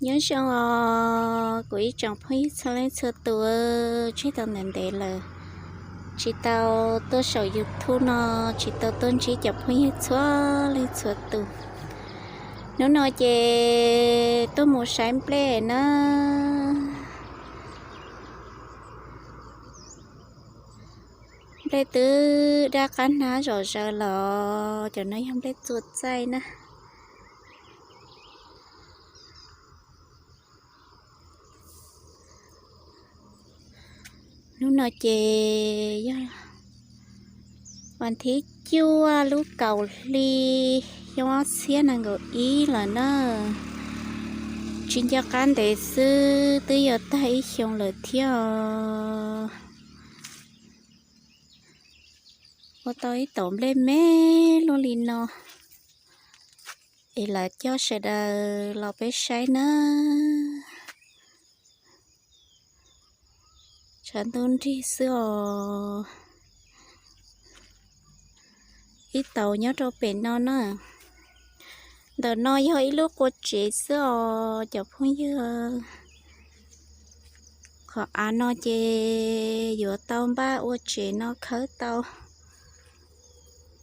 Nyob zoo os kuv ib tsoom phooj ywg txhua leej txhua tus, tseg tau ntev ntev lawm tsis tau tuaj saum YouTube no, tsis tau tuaj ntsib cov phooj ywg txhua leej txhua tus. Hnub no ces tuaj mus saib nplej na. Nplej twb daj qab hnab zom zaws los, cov no yog nplej txua txaij na. Hnub no ces yog vas thib cuaj lub kaum hli xyoo ob txhiab nees nkaum ib lawm na. Tsis nco qab ntev xwb twb yuav tag ib xyoo lawm thiab os. Ua tau ib taum nplej me luaj li no es lawv coj sawv daws los peb saib na. Tshav ntuj nrig xwb os. Ib taum nyob rau pem no na. Ntawm no yog ib lub qua tsev xwb os cov phooj ywg. Qhov av no ces yuav tau npaj ua tsev no khawb tau,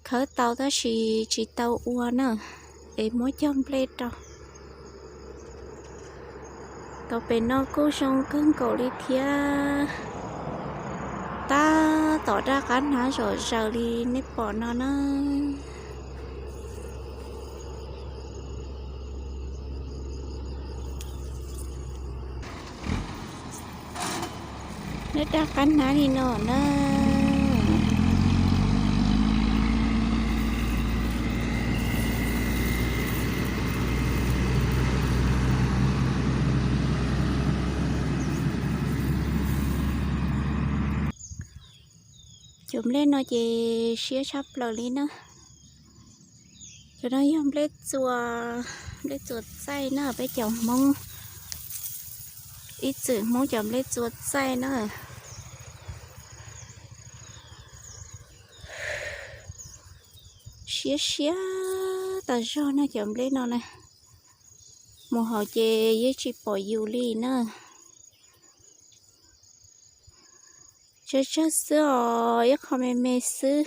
khawb tau tab sis tsis tau ua na, es muab cog nplej rau. Tau pem no kuj zoo kawg nkaus li thiab. Tab tom daj qab hnab zom zaws li nej pom no na. Daj qab hnab li no na. Cov nplej no ces siab tshaj plaws li na. Cov no yog nplej txua, nplej txua txaij na, peb cov Hmoob, ib txwm Hmoob cov nplej txua txaij na. Siab siab tas zog na cov nplej no na. Mus hauv ces yeej tsis pom yus li na. Tsawg tsawg xwb os, ib qho me me xwb.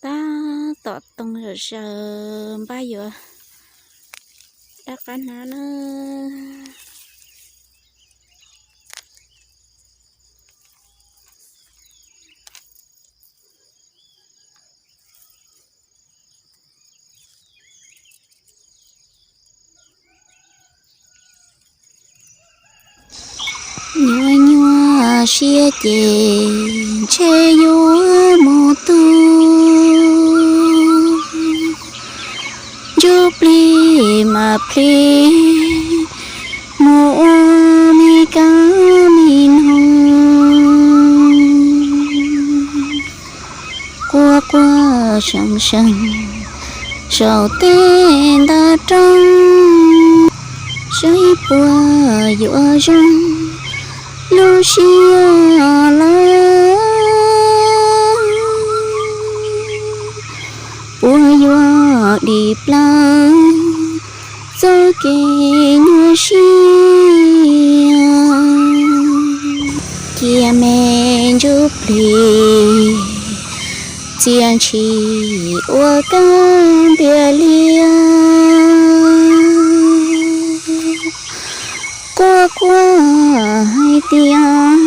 Tab tom too zom zaws npaj yuav daj qab hnab na. Nyuaj nyuaj siab ces ntshe yuav mus tu, ntsuj plig mas plig mus ua me kab me noog. Quaj quaj seev seev saum tej ntav roob, saib puas yuav zoo lub siab lawm, puas yuav dim plaws txoj kev nyuaj siab. Cia me ntsuj plig txia ntshis ua kab ntiag liab, quaj quaj hais tias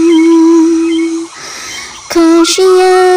kho siab